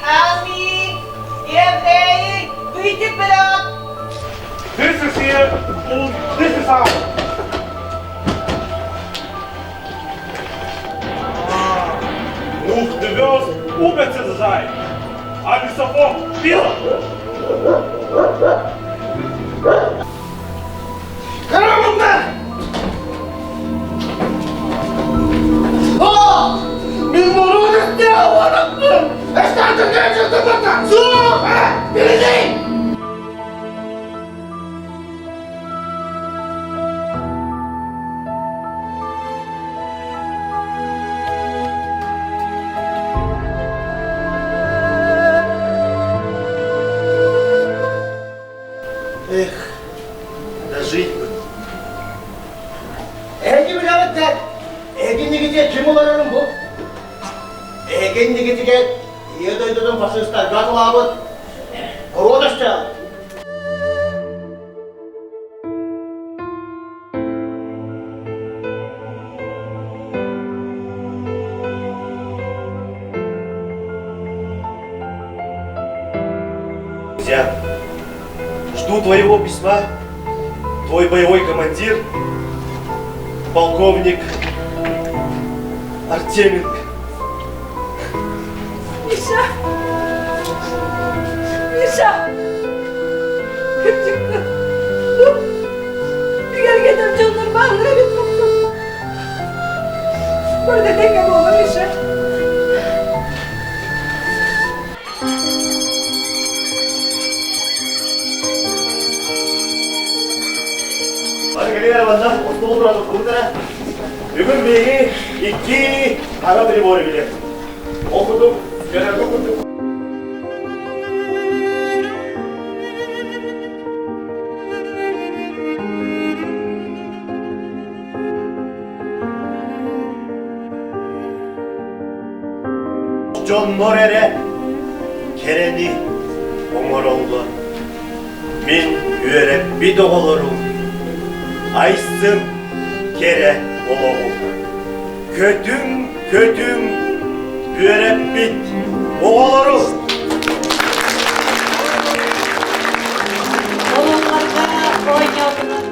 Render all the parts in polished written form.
Армии, евреи, выйти вперед! This is here, und this is out. Ух, довез убеце зажай, а лесофон пила. Мин мурун үстэ Суох! Билигин! Эх, дожить бы. Эһиги билэҕит да, эһигиннигитигэр ким олорорун бу? Эһигиннигитигэр Ийэ дойдутун фашистарга атылаабыт хоруот өстөөх. Друзья, жду твоего письма, твой боевой командир, полковник Артеменко. Миша! Миша! Кырдьыкка, бу бигэргэтэр дьоннор бааллар эбит буоллун. Барыта тэҥҥэ буолла, Миша. Маргалина Ивановна, остуол туран уккубутара. Бүгүн биһиги икки хара приборы билэр. Ол курдук, көрөргө курдук Дьоннор эрэ кэрэни оҥороллор. Мин үөрэппит оҕолорум айсын кэрэ олоҕу. Көтүҥ, көтүҥ, үөрэппит оҕолору! Олоҥхорго оонньоотулар.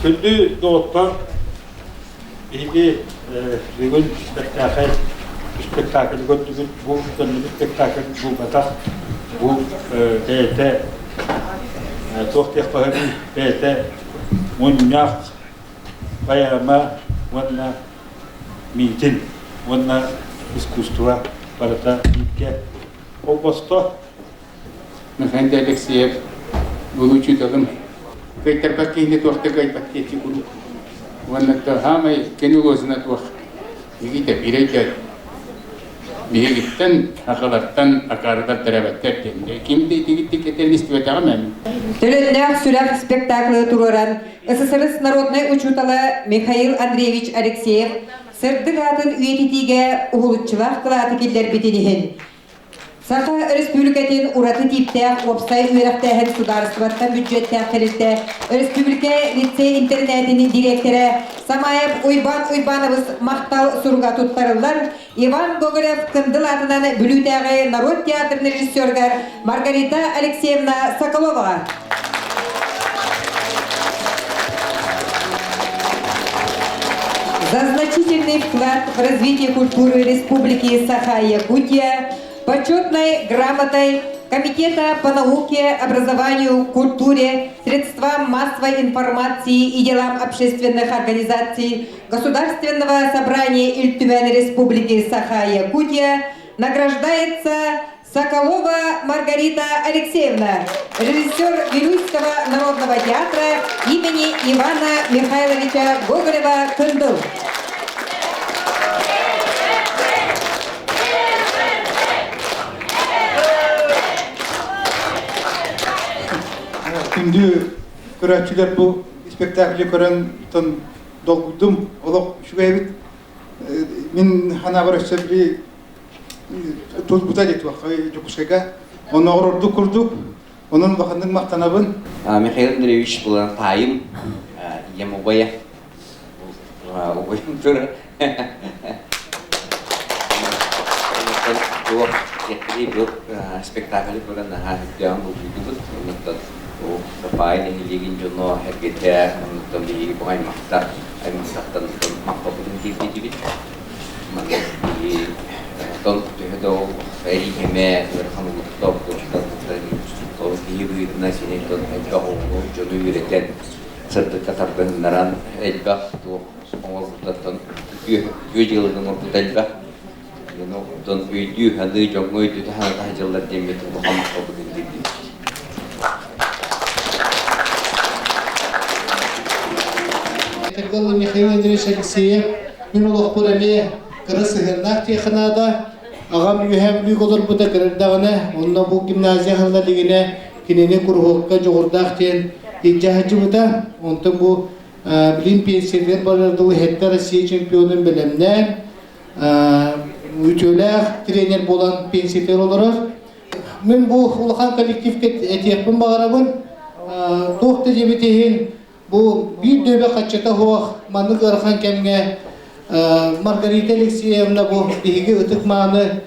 Күндү доҕоттор, биһиги бүгүн спектакль спектакль көрдүгүт, бу көрдүгүт спектакль буолбатах, бу бэйэтэ туох диэх баһын бэйэтэ мунньах, поэма уонна миитин уонна искусство барыта бииргэ холбосто. Михаил Алексеев был учителем. Кыайтарбат киһини туох да кыайбат диэччи куруук. Уонна хаамай кини лозуна туох Никита бирэйдэр биһигиттэн акалартан акаарытар төрөөбөттөр диэн. Ким да итигиттик этэрин истибэтэҕим эми. Төлөннөөх сүрэх спектаклы туруоран СССР народнай учуутала Михаил Андреевич Алексеев сырдык аатын үйэтитиигэ уһулуччулаах кылааты киллэрбитин иһин Саха Өрөспүүбүлүкэтин ураты тииптээх уопсай үөрэхтээһин судаарыстыбаттан бүддьүөттээх тэрилтэ өрөспүүбүлүкэ лицей-интэринээтин дириэктэрэ Самаев Уйбаан Уйбаанабыс махтал суруга туттарыллар Иван Гоголев Кындыл аатынан Бүлүүтээҕи норуот театрын режиссерыгар Маргарита Алексеевна Соколоваҕа. За значительный вклад в развитие культуры Республики Саха-Якутия почетной грамотой Комитета по науке, образованию, культуре, средствам массовой информации и делам общественных организаций Государственного собрания Ильтюмен Республики Саха-Якутия награждается Соколова Маргарита Алексеевна, режиссер Вилюйского народного театра имени Ивана Михайловича Гоголева-Кындыл. Күндү көрөөччүлэр бу спектакльы көрөн долгуйдум, олох үчүгэй эбит. Мин ханаабар өссө били тулбута диэтуохха Дьокуускайга. Оннооҕор ордук курдук. Онон улаханнык махтанабын. Михаил Андреевич булан таайым, ийэм убайа. Убайым турар. Туох диэхтэрий бу спектакль көрөн наһаа үрдээн булгуйдубут. Оннуттан Сапаай нэһилиэгин дьоно эргэтэ, оннуттан биһиги бу аймахтар аймахтартан махталбытын тиэрдитибит. Манна биһиги оттон төһө да ол эрииһэмэ ыарахан олохтоох туохтан ол киһи быһыытынан сини элбэх оҕону дьону үөрэтэн сырдыкка тардыһыннаран элбэх туох оҥорбуттартан үтүө дьыаланы оҥорбута элбэх. Оттон өйдүү саныы дьоҥҥо өйдөтө саната сылдьаллар диэммит улахан махталбытын тиэрдибит. Этэргэ Михаил Андреевич Алексеев мин олохпор эмиэ кыра сыһыаннаах диэххэ наада. Аҕам үөһээ Бүлүүгэ олорбута кыра эрдэҕинэ, онно бу гимназия аһылла илигинэ кинини куруһуокка дьоҕурдаах диэн илдьэ сылдьыбыта. Онтон бу билим пенсионер барар дылы иһэттэ Россия чемпионун бэлэмнээн, үтүөлээх тренер буолан пенсиятыгар олорор. Мин бу улахан коллективка этиэхпин баҕарабын. Туох да диэбит иһин, бу биир дөбө хаччата суох маннык ыарахан кэмҥэ Маргарита Алексеевна бу биһиги ытык-мааны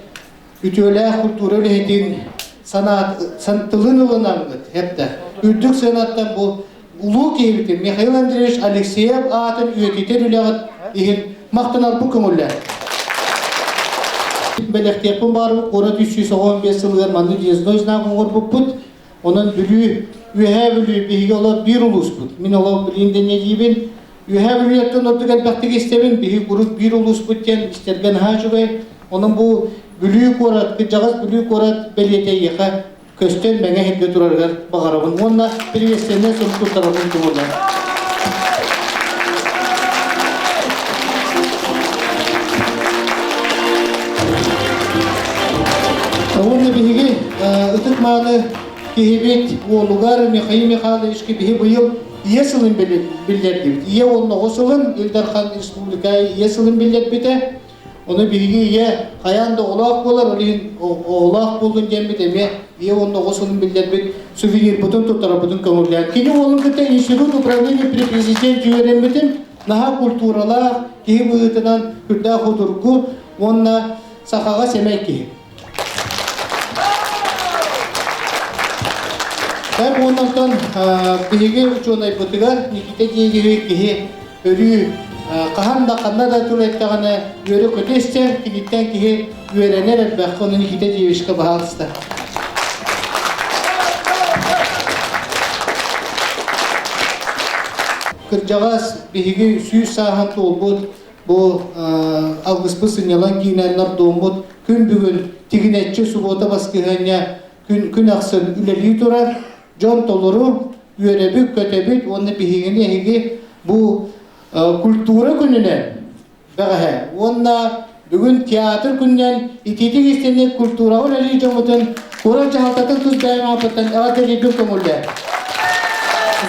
үтүөлээх культура үлэһитин санаат тылын ылынаммыт эптэ үрдүк сыанаттан бу улуу киһибитин Михаил Андреевич Алексеев аатын үйэтитэр үлэҕит иһин махтанарбын көҥүллээн. Бэлэхтиэхпин баарбыт куорат 315 сылыгар маннык въездной знак оҥорбуппут. Онон Бүлүү, Үөһээ Бүлүү биһиги олор биир улууспут. Мин олох билин дэнэ диибин. Үөһээ Бүлүүттэн ордук элбэхтик истэбин. Биһиги куруук биир улууспут диэн истэргэ наһаа үчүгэй. Онон бу Бүлүү куорат, кырдьаҕас Бүлүү куорат бэлиэтэ эйиэхэ көстөн мэҥэ иһиргэ турарыгар баҕарабын уонна приветственнэй сурук туттарабын туһунан. Уонна биһиги ытык-мааны киһибит уолугар Михаил Михайловичка биһи быйыл Ийэ сылын биллэрдибит. Ийэ уонна оҕо сылын Ил Дархан Республика Ийэ сылын биллэрбитэ. Ону биһиги ийэ хайаан да оҕолоох буолар, ол иһин оҕолоох буоллун диэммит эмиэ ийэ уонна оҕо сылын биллэрбит сувенирбытын туттарарбытын көҥүллээн. Кини уолун кытта институт управления при президенте үөрэммитим. Наһаа культуралаах, киһи быһыытынан үрдээх судургу уонна сахаҕа сэмэй киһи. Бэм уоннантан биһиги учуонайбытыгар Никита Дьиэгиһи киһи өрүү хаһан да ханна да тыл эттэҕинэ үөрэ-көтө истэр, киниттэн киһи үөрэнэр элбэххэ, ону Никита Дьиевичка баһаалыста. Кырдьаҕас биһиги 100 сааһын туолбут бу алгыспыт сынньалаҥ киинэ нордуоммут күн бүгүн тигинэччи субуота баскыһыанньа күн, күн ахсын үлэлии турар дьон толору үөрэбит, көтөбүт уонна биһигини эһиги бу культура күнүнэн бэҕэһээ уонна бүгүн театр күнүнэн итиитик истинник культураҕа үлэлиир дьоммутун куорат дьаһалтатын тус бэйэм ааппыттан эҕэрдэлиирбин көҥүллээ.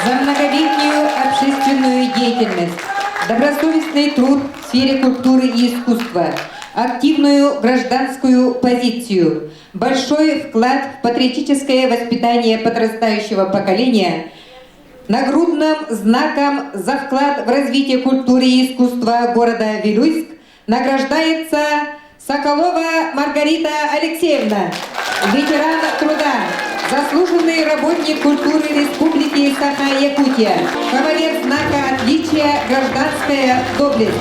За многолетнюю общественную деятельность, добросовестный труд в сфере культуры и искусства, активную гражданскую позицию, большой вклад в патриотическое воспитание подрастающего поколения, нагрудным знаком за вклад в развитие культуры и искусства города Вилюйск награждается Соколова Маргарита Алексеевна, ветеран труда, заслуженный работник культуры Республики Саха-Якутия, кавалер знака отличия «Гражданская доблесть»,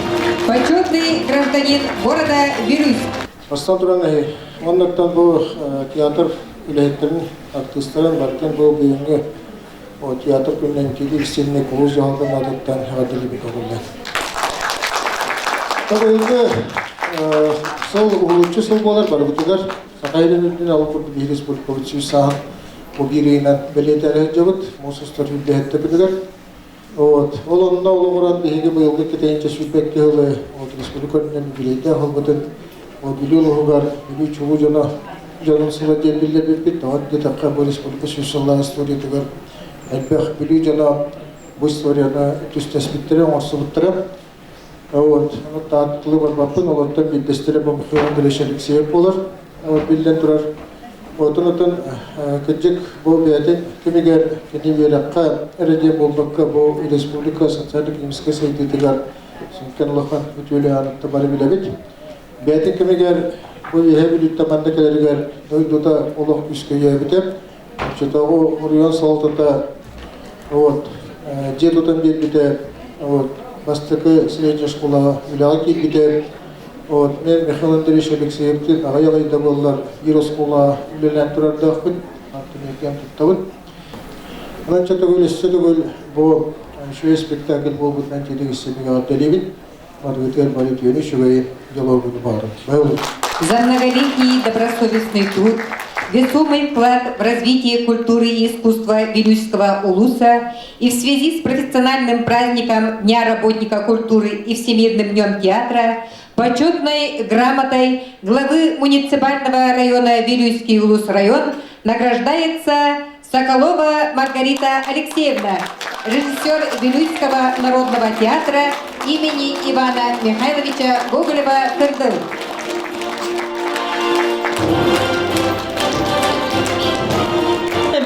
почетный гражданин города Вилюйск. Бастан туран оннуктан бу театр үлэһиттэрин, артыыстарын барытын бу бүгүҥҥү театр күнүнэн киһи истинник улуус дьаһалтатын аатыттан эҕэрдэлиибин көҥүллээн. Быйылгы сыл уһулуччу сыл буолар барыбытыгар Саха сирин үрдүнэн ол курдук биһиги республикабыт 100 сааһын бу биир ыйынан бэлиэтээри сылдьабыт муус устар үллэһиттэ күнүгэр. Вот. Ол онно олоҕуран биһиги быйылгы кэтэйинчэ 22 сылы вот, республика үрдүнэн юбилейдээх ылбытын вот, Бүлүү улууһугар Бүлүү чулуу дьоно дьонун сыла диэн биллэрбиппит. Тоҕо диэтэххэ бу республика 100 сыллаах историятыгар элбэх Бүлүү дьоно бу историяны түстэспиттэрэ, оҥорсубуттара. Вот, тааттылы барбаппын, олортон биирдэстэрэ бу Михаил Андреевич Алексеев буолар. Вот, биллэн турар. Отон отон кырдьык бу бэйэтин кэмигэр кини үөрэххэ эрэ диэн буолбакка бу республика социально-экономическай сайдыытыгар Сүҥкэн улахан үтүөлээх бары билэбит. Бэйэтин кэмигэр бу үөһэ Бүлүүттэн манна кэлэригэр дойдута олох күүскэ өйөөбүтэ. Оччотооҕу оройуон салалтата вот, дьиэ тутан биэрбитэ, вот, бастакы средняя школаҕа үлэҕэ киирбитэ. Вот, мен Михаил Андреевич Алексеевтин аҕай аҕайда буоллар биир оскуолаҕа үлэлээн турардаахпын, антон туттабын. Онон төгүл өссө төгүл бу үчүгэй спектакль буолбутунан тиэтик истинник эҕэрдэлиибин. Барыгытыгар бары үтүөнү үчүгэйи дьолуоргуну баҕарабын. За многолетний добросовестный труд, весомый вклад в развитие культуры и искусства Вилюйского улуса и в связи с профессиональным праздником Дня работника культуры и Всемирным днем театра почетной грамотой главы муниципального района Вилюйский улус район награждается Соколова Маргарита Алексеевна, режиссер Вилюйского народного театра имени Ивана Михайловича Гоголева-Кырдыл.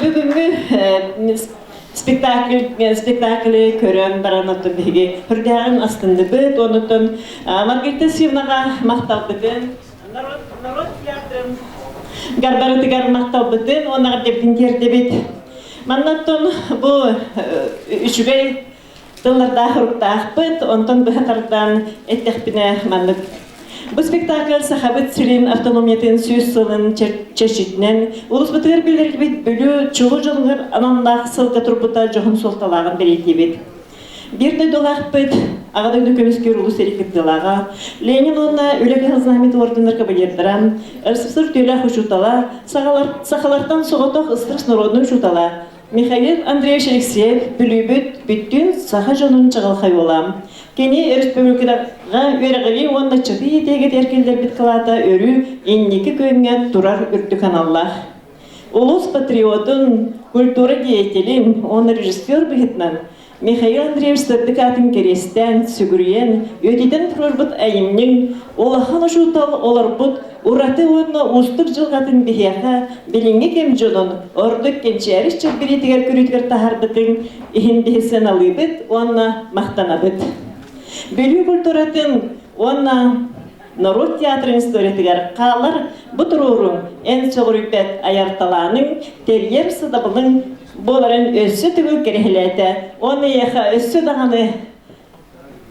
Бүгүҥҥү спектакль спектаклы көрөн баран оттон биһиги хүрдээҕин астынныбыт онуттан Маргарита Сивнаҕа махталбытын народ народ театрын гарбарытыгар махталбытын уонна дебитин тиэрдэбит маннаттан бу үчүгэй тыллардаах уруктаахпыт онтон быһа тардан эттэхпинэ маннык Бу спектакль Сахабыт сирин автономиятын сүүс сылын чэрчитинэн улуспутугар биллэрбит Бүлүү чулуу дьонугар аналлаах сылга турбута дьоһун суолталааҕын бэлиэтиибит. Биир дойдулаахпыт, Аҕа дойду көмүскүүр улуу сэрии кыттыылааҕа, Ленин уонна Үлэ Кыһыл Знамя орденнар кавалердара, РСФСР үтүөлээх учуутала, сахалартан соҕотох ыстырыс народнай учуутала Михаил Андреевич Алексеев Бүлүүбүт бүттүүн саха дьонун чаҕылхай уола. Кини республикаҕа үөрэҕирии уонна чытыы иитиигит эркиллэрбит кылаата өрүү инники күөҥҥэ турар үрдүк аналлаах. Улуус патриотун, культура деятелин уонна режиссер быһыытынан Михаил Андреевич сырдык аатын кэриэстээн, сүгүрүйэн, үөтүтэн туруорбут айымньыҥ улахан учуутал олорбут ураты уонна уустук дьылҕатын биһиэхэ билиҥҥи кэм дьонун ордук кэнчээри чэбдириитигэр көрүүтүгэр таһаарбытыҥ иһин биһи сыаналыыбыт уонна махтанабыт. Бүлүү культуратын уонна норуот театрын историятыгар хаалар бу туруоруҥ эн сөҕүрүйбэт айар талааныҥ, тэрийэр сатабылыҥ буоларын өссө төгүл кэрэһилээтэ уонна эйиэхэ өссө даҕаны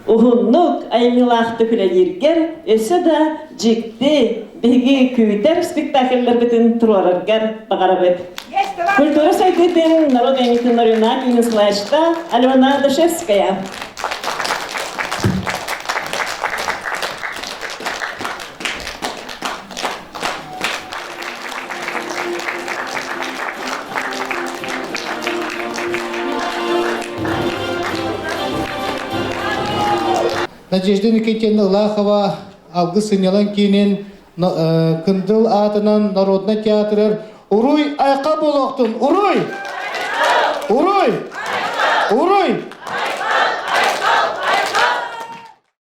уһуннук айымньылаахтык үлэлииргэр өссө да дьикти биһиги күүтэр спектакльларбытын туруораргар баҕарабыт. Культура сайдыытын народ айымньытын Орюна Кениславичта Алена Дашевская. Надежда Никитина Лахова алгыс сынньалаҥ киинин Кындыл аатынан народнай театрыгар Уруй айха буолуохтун! Уруй! Уруй! Уруй!